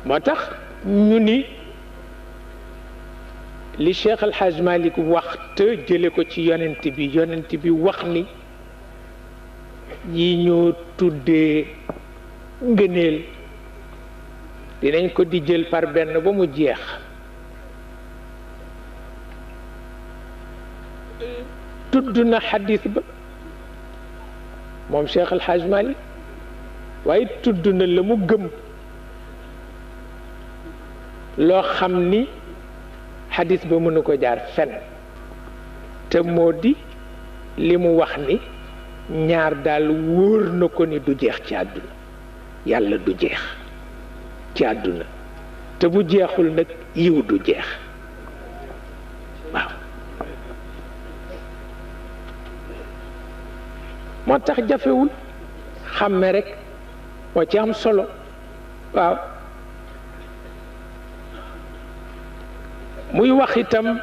moo tax ñu ni li Cheikh El Hadj Malick wax te jële ko ci yonent bi wax ni yi ñoo tuddee ngëneel dinañ ko di jël par benn ba mu jeex tudd na xadis ba moom Cheikh El Hadj Malick waaye tudd na la mu gëm loo xam ni xadis ba mënu ko jaar fen te moo di li mu wax ni ñaar daal wóor na ko ni du jeex ci àdduna yàlla du jeex ci àdduna te bu jeexul nag yiw du jeex waaw moo tax jafewul xàmme rek moo ci am solo waaw muy wax itam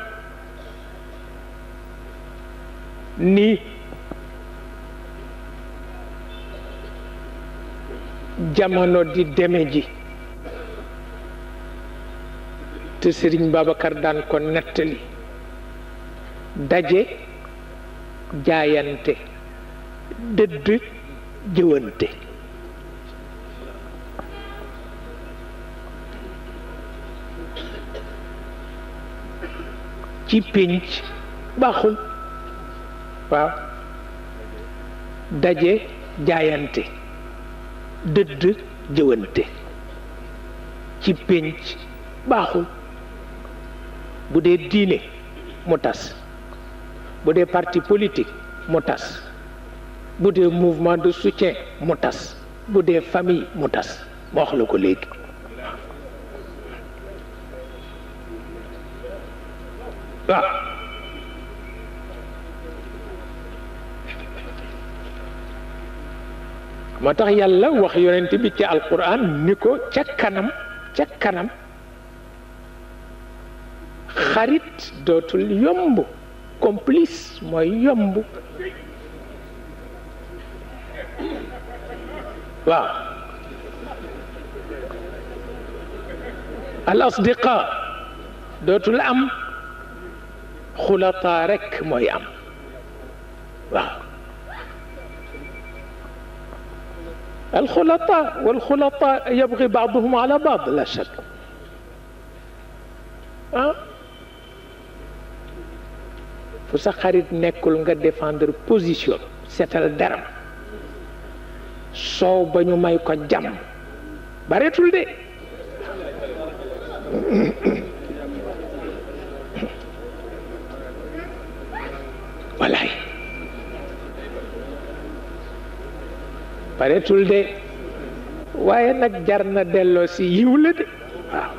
ni jamono di deme ji te Sëriñ Babacar daan ko nettali daje jaayante dëdd jëwante ci pénc baaxul waaw daje jaayante dëdd jëwante ci pénc baaxul bu dee diine mu tas bu dee parti politique mu tas bu dee mouvement de soutien mu tas bu dee famille mu tas ma wax la ko léegi waaw moo tax yàlla wax yonent bi ci alquran ni ko ca kanam xarit dootul yomb complice mooy yomb waaw al asdiqa dootul am xulataa rekk mooy am waaw الخلطاء والخلطاء يبغي بعضهم على بعض لا شك fu sa xarit nekkul nga défendre position seetal daram soow ba ñu may ko jàmm bareetul de walaay bareetul de waaye nag jar na delloo si yiw la de waaw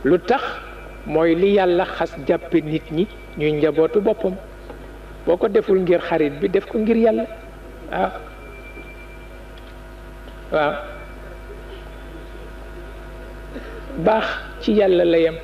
lu tax mooy li yàlla xas jàppe nit ñi ñuy njabootu boppam boo ko deful ngir xarit bi def ko ngir yàlla waaw waaw baax ci yàlla la yem